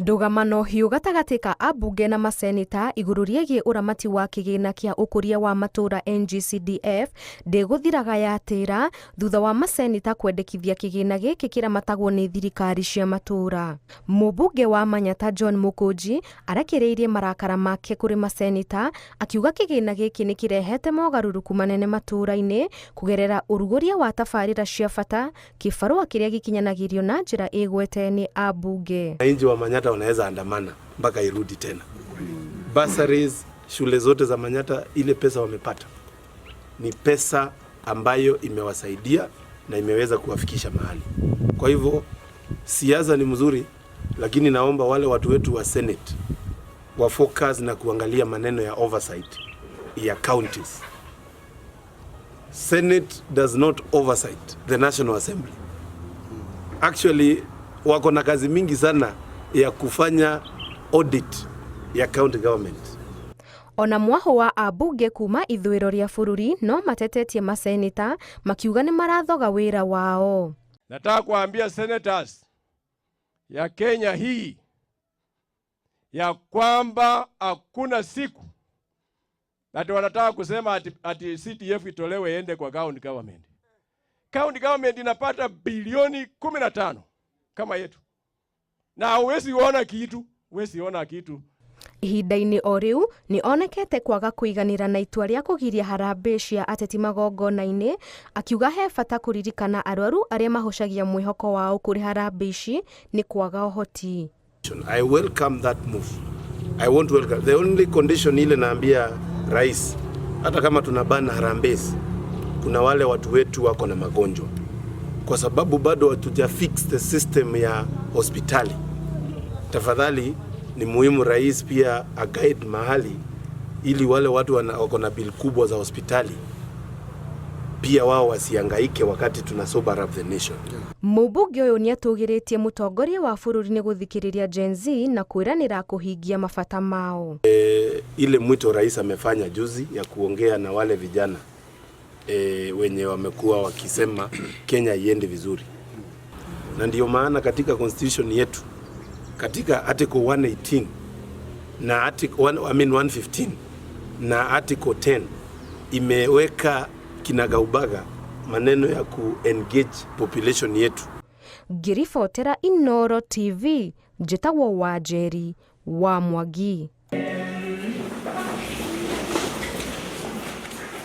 Ndũgamano hiũ gatagatĩ ka ambunge na maseneta igũrũ rĩgiĩ ũramati wa kĩgĩna kĩa ũkũria wa matũũra NGCDF ndĩgũthiraga yatĩra thutha wa maseneta kwendekithia kĩgĩna gĩkĩ kĩramatagwo nĩ thirikari cia matũũra. Mũmbunge wa Manyata John Mũkũnji arekereirie marakara make kũrĩ maseneta akiuga kĩgĩna gĩkĩ nĩ kĩrehete mogarũrũku manene matũũra-inĩ kũgerera ũrugũria wa tabarĩra cia bata kĩbarũa kĩrĩa gĩkinyanagĩrio na njĩra ĩgwete nĩ ambunge. Wananchi wa Manyata wanaweza andamana mpaka irudi tena. Bursaries, shule zote za Manyata, ile pesa wamepata ni pesa ambayo imewasaidia na imeweza kuwafikisha mahali. Kwa hivyo siasa ni mzuri, lakini naomba wale watu wetu wa Senate wa focus na kuangalia maneno ya oversight ya counties. Senate does not oversight the National Assembly. Actually wako na kazi mingi sana ya kufanya audit ya county government. Ona mwaho wa ambunge kuma ithũĩro rĩa bũrũri no matetetie maseneta makiuga nĩ marathoga wĩra wao. Nataka kuambia senators ya Kenya hii ya kwamba hakuna siku ati wanataka kusema ati CDF itolewe iende kwa county government. County government inapata bilioni 15 kama yetu, na huwezi ona kitu, huwezi ona kitu. Ihinda-inĩ o rĩu nĩ onekete kwaga kũiganĩra na itua rĩa kũgiria harambee cia ateti magongona-inĩ, akiuga he bata kũririkana arwaru arĩa mahocagia mwĩhoko wao kũrĩ harambee ici nĩ kwaga ũhoti. I welcome that move. I want to welcome. The only condition ile naambia rais, hata kama tunabana harambees, kuna wale watu wetu wako na magonjwa, kwa sababu bado hatuja fix the system ya hospitali. Tafadhali ni muhimu rais pia aguide mahali ili wale watu wako na bill kubwa za hospitali pia wao wasihangaike wakati tuna sober up the nation. Mũmbunge ũyũ nĩatũgĩrĩtie mũtongoria wa bũrũri nĩ gũthikĩrĩria Gen Z na kwĩranĩra kũhingia mabata mao. Ile mwito rais amefanya juzi ya kuongea na wale vijana wenye wamekuwa wakisema Kenya iende vizuri, na ndio maana katika constitution yetu katika article 118 na article one, I mean 115 na article 10 imeweka kinagaubaga maneno ya ku engage population yetu. Ngĩribotera Inooro TV, njĩtagwo Wanjeri wa Mwangi.